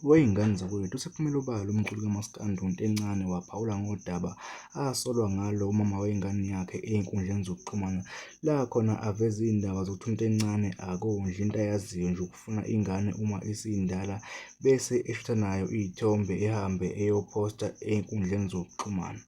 Wey'ngane zakwethu, usephumele obala umculi kaMaskandi uNtencane waphawula ngodaba asolwa ngalo umama wengane yakhe ey'nkundleni zokuxhumana. La khona aveze iy'ndaba zokuthi uNtencane akondli, into ayaziyo nje ukufuna ingane uma isindala bese eshutha nayo iy'thombe ehambe eyophosta ey'nkundleni zokuxhumana.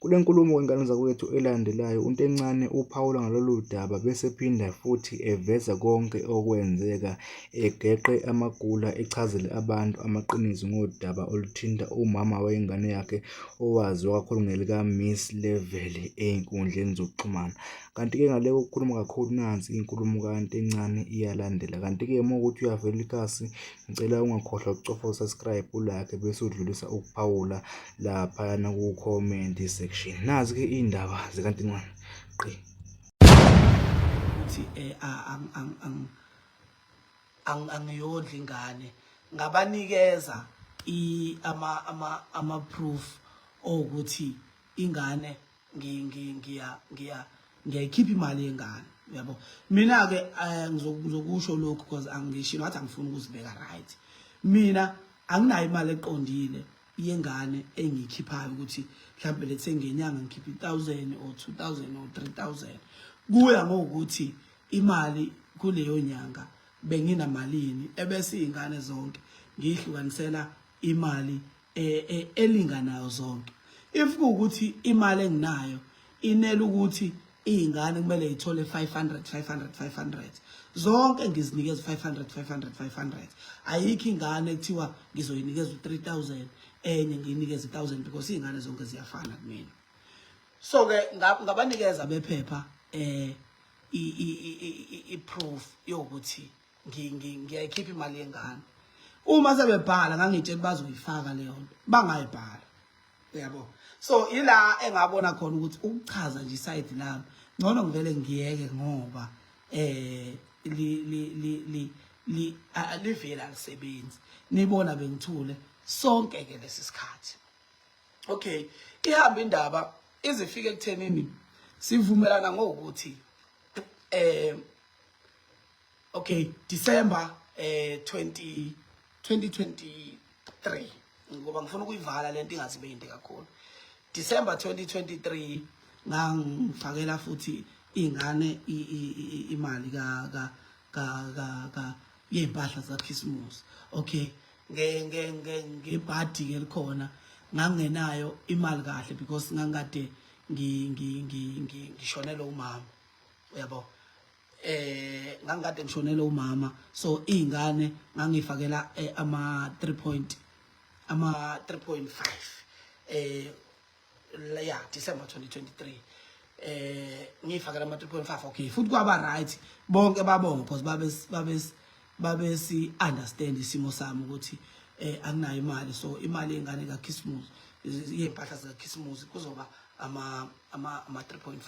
Kule nkulumo wengane zakwethu elandelayo uNtencane uphawula ngalolu daba bese ephinda futhi eveza konke okwenzeka egeqe amagula echazele abantu amaqiniso ngodaba oluthinta umama wengane yakhe owaziwa kakhulu ngelika-Miss Level ey'nkundleni zokuxhumana. Kanti-ke ngale kokukhuluma kakhulu nansi inkulumo kaNtencane iyalandela. Kanti-ke uma kuwukuthi uyavela ikhasi ngicela ungakhohlwa ukucofa u-subscribe, u-like bese udlulisa ukuphawula laphayana ku-comment section. Nazi-ke iy'ndaba zikaNtencane. Qi. Ukuthi eh angiyondli ingane ngabanikeza i ama ama ama proof okuthi ingane ngiya ngiya ngiyayikhipha imali yengane, uyabo. Mina ke eh, ngizokusho lokhu because angishilo ngathi angifuni ukuzibeka right. Mina anginayo imali eqondile yengane engiyikhiphayo ukuthi mhlawumbe lethe ngenyanga ngikhipha 1000 or 2000 or 3000, kuya ngokuthi imali kuleyo nyanga benginamalini, ebese izingane zonke ngiyihlukanisela imali e, e, elinganayo zonke. If kuwukuthi imali enginayo inela ukuthi izingane kumele ithole 500 500 500 zonke, ngizinikeza 500 500 500. Ayikho ingane ekuthiwa ngizoyinikeza u3000, enye ngiyinikeza 1000, because izingane zonke ziyafana kumina. So ke ngabanikeza bephepha i proof yokuthi ngiyayikhipha imali yengane. Uma sebebhala, ngangitshela bazoyifaka leyo nto, bangayibhala, uyabo. So ila engabona khona ukuthi ukuchaza nje iside lami ngcono ngivele ngiyeke, ngoba li li li li li livela lisebenzi nibona bengithule sonke ke lesi sikhathi. Okay, ihamba indaba izifike ekuthenini sivumelana ngokuthi okay, December 20 2023, ngoba ngifuna ukuyivala lento ingazi beyinde kakhulu. December 2023 ngangifakela futhi ingane imali ka ka ka ka ka yey'mpahla zaKhisimusi. Okay, nge nge nge ngebhadi ke likhona ngangenayo imali kahle because ngangikade ngishonelwe umama, uyabo. Ngangikade ngishonelwe umama, so izingane ngangifakela ama 3 point ama 3.5 ya December 2023, ngifakela ama 3.5. Okay, futhi kwaba right, bonke babonga because babe si understand isimo sami ukuthi anginayo imali, so imali yengane kaChristmas, yempahla zika Christmas, kuzoba ama 3.5.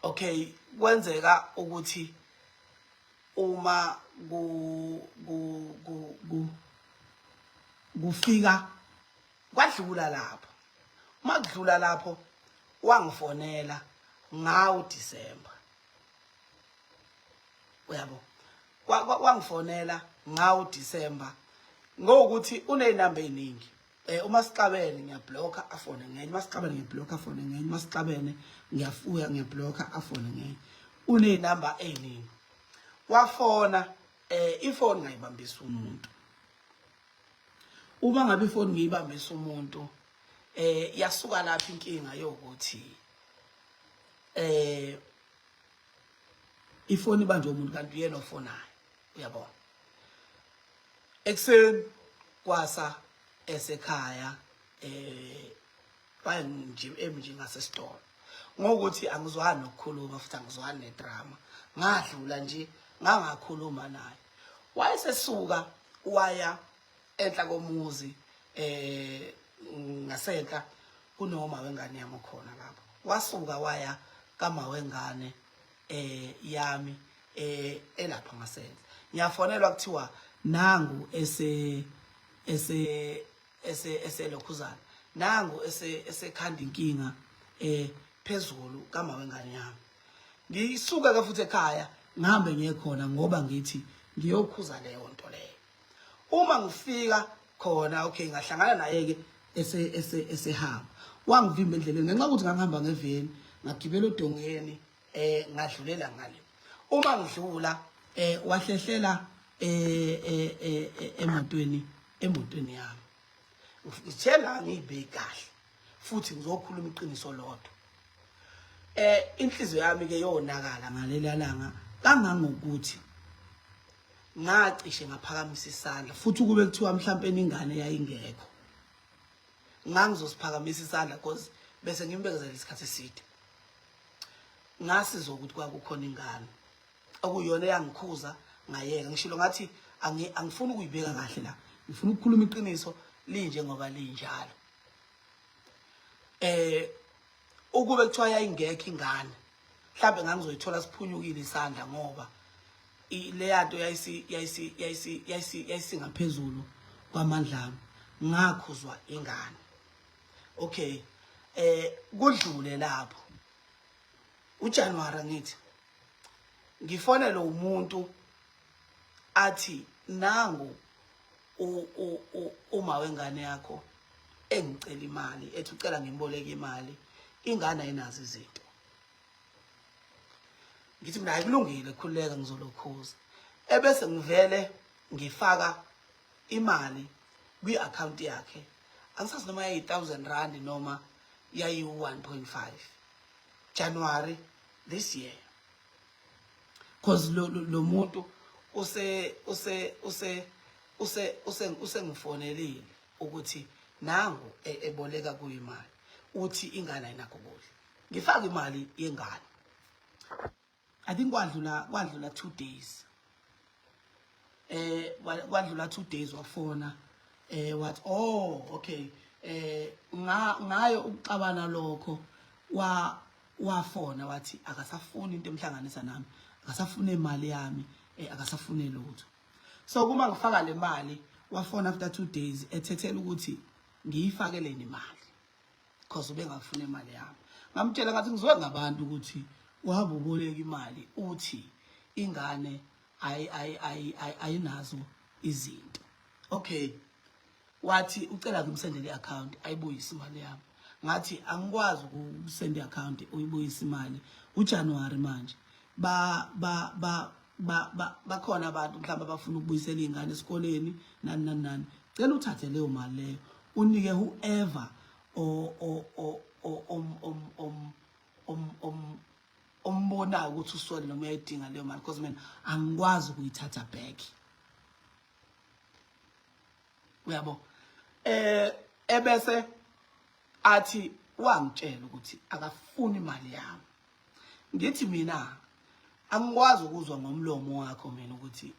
Okay, kwenzeka ukuthi uma ku ku ku ku kufika kwadlula lapho, uma kudlula lapho wangifonela ngawo December, uyabo. Wangifonela ngawo December ngokuthi uneyinamba eziningi. Uma sixabene ngiyablocka, afone ngenye. Uma sixabene ngiyablocka, afone ngenye. Uma sixabene ngiyafuya, ngiyablocka, afone ngenye. Uneyinamba eziningi. Wafona, ifoni ngayibambisa umuntu. Uma ngabe ifoni ngiyibambisa umuntu, yasuka lapha inkinga yokuthi ifoni ibanjwe umuntu kanti uyena ofonayo, uyabona. Ekuseni kwasa esekhaya baye nje emnje ngasesitolo, ngokuthi angizwani nokukhuluma futhi angizwani nedrama, ngadlula nje ngangakhuluma naye. Wayesesuka waya enhla komuzi, ngasenhla kunoma wengane yami khona lapho. Wasuka waya kama wengane yami elapha ngasenhla. Ngiyafonelwa, kuthiwa nangu ese ese eselokhuzana, nangu ese esekhanda inkinga phezulu kama wengane yami. Ngisuka ke futhi ekhaya ngihambe ngiye khona ngoba ngithi ngiyokhuza leyo nto leyo. Uma ngifika khona, okay, ngahlangana naye ke ese ese esehamba, wangivimba endleleni ngenxa yokuthi ngangihamba ngeveni, ngagibela odongeni, ngadlulela ngale. Uma ngidlula, wahlehlela emotweni yami. Ngitshela ngiyibeki kahle futhi ngizokhuluma iqiniso lodwa. Inhliziyo yami ke yonakala ngalela langa kangangokuthi ngacishe ngaphakamisa isandla, futhi ukube kuthiwa mhlampe ingane yayingekho ngangizosiphakamisa isandla, because bese ngimbekezela isikhathi eside. Ngasizwa ukuthi kwakukhona ingane okuyiyona eyangikhuza, ngayeka. Ngishilo ngathi angifuni ukuyibeka kahle la, ngifuna ukukhuluma iqiniso linjengoba linjalo. Ukube kuthiwa yayingekho ingane, mhlawumbe ngangizoyithola siphunyukile isandla, ngoba leya nto yayisi yayisi yayisi yayisi yayisingaphezulu kwamandla ami. Ngakhuzwa ingane. Okay, kudlule lapho uJanuary, ngithi ngifonele umuntu athi nangu uma wengane yakho engicela imali, ethi ucela ngimboleke imali, ingane ayinazo izinto. Ngithi mina ayikulungile, khululeka, ngizolokhuza. Ebese ngivele ngifaka imali kwi-account yakhe, angisazi noma yayi-1000 rand noma yayi-1.5, January this year, cause lo muntu use use use use use usengifonelile ukuthi nangu eboleka kuyimali, uthi ingane ayinakho ukudla. Ngifaka imali yengane. I think kwadlula 2 days, kwadlula 2 days, wafona, wathi oh okay. Ngayo ukuxabana lokho wafona wathi akasafuni into emhlanganisa nami, akasafuni imali yami, akasafuni lutho. So kuma ngifaka le mali, wafona after 2 days ethethela ukuthi ngiyifakeleni imali because ubengafuna imali yami. Ngamtshela ngathi ngizwe ngabantu ukuthi uhamba uboleka imali, uthi ingane ayinazo izinto. Okay, wathi ucela ngimsendele i-account ayibuyise imali yami. Ngathi angikwazi ukusenda i-account uyibuyise imali uJanuary manje. Ba ba ba ba bakhona abantu mhlawumbe abafuna ukubuyisela izingane esikoleni, nani nani nani. Cela uthathe leyo mali leyo unike whoever o o o o om om om om om ombonayo ukuthi uswele noma uyayidinga leyo mali, because mina angikwazi ukuyithatha back, uyabo. Ebese athi wangitshela ukuthi akafuni imali yami. Ngithi mina angikwazi ukuzwa ngomlomo wakho mina ukuthi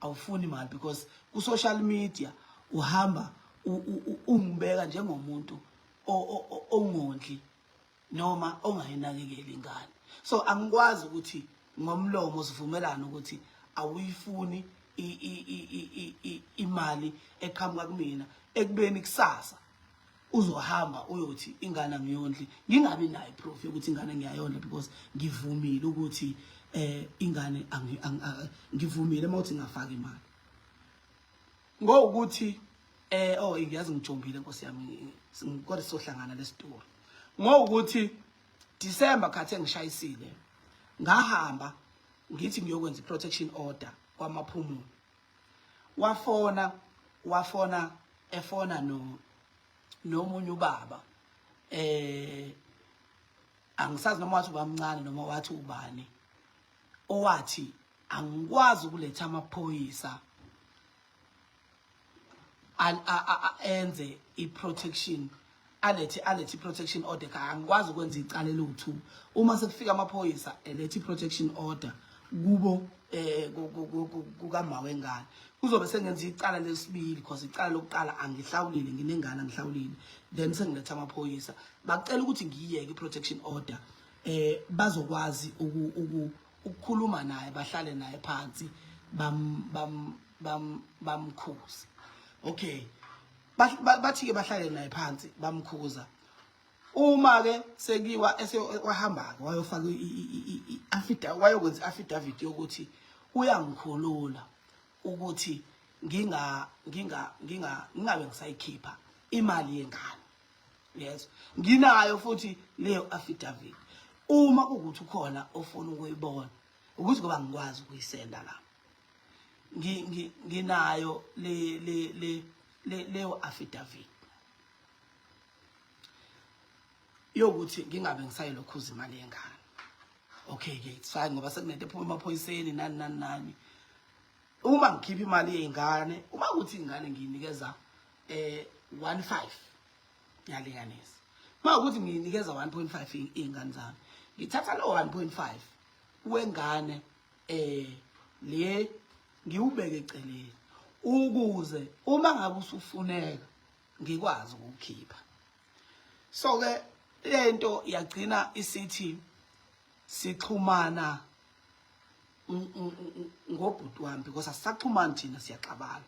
awufuni imali, because ku social media uhamba ungibeka njengomuntu ongondli noma ongayinakekeli ingane. So angikwazi ukuthi ngomlomo sivumelane ukuthi awuyifuni imali eqhamuka kumina, ekubeni kusasa uzohamba uyothi ingane angiyondli, ngingabi nayo proof yokuthi ingane ngiyayondla, because ngivumile ukuthi ingane ngivumile mawuthi ngafaka imali ngokuthi oh ngiyazi ngijombile, Nkosi yami, kodwa sizohlangana lesitori. Ngokuthi December khathi engishayisile, ngahamba ngithi ngiyokwenza i-protection order kwamaphumulo. Wafona efona no nomunye ubaba, angisazi noma wathi ubamncane noma wathi ubani, owathi angikwazi ukuletha amaphoyisa enze i-protection, alethe i-protection order ekhaya. Angikwazi ukwenza icala eliwu-2 uma sekufika amaphoyisa elethe i-protection order kubo kukama wengane, kuzobe sengenza icala lesibili, because icala lokuqala angihlawulile, nginengane angihlawulile, then sengiletha amaphoyisa. Bacela ukuthi ngiyiyeke i-protection order, bazokwazi ukukhuluma naye, bahlale naye phansi, bam bam bam bamkhuze. Okay, bathi ke bahlale naye phansi, bamkhuza. Uma ke sekiwa wahamba ke wayofaka i-affidavit, wayokwenza i-affidavit yokuthi Uyangikhulula ukuthi nginga nginga nginga ngingabe ngisayikhipha imali yengane. Yes, nginayo futhi leyo affidavit. Uma kuwukuthi ukhona ofuna ukuyibona, ukuthi ngoba ngikwazi ukuyisenda la, nginayo le le le leyo affidavit yokuthi ngingabe ngisayilokhuza imali yengane. Okay ke, it's fine, ngoba sekunento ephuma emaphoyiseni, nani nani nani. Uma ngikhipha imali yey'ngane, uma kuthi ingane ngiyinikeza 1.5, ngiyalinganisa, uma ukuthi ngiyinikeza 1.5 iy'ngane zami, ngithatha lo 1.5 wengane le, ngiwubeke eceleni ukuze uma ngabe usufuneka ngikwazi ukukhipha. So ke lento yagcina isithi sixhumana ngobhuti wami, because asisaxhumani thina, siyaxabana.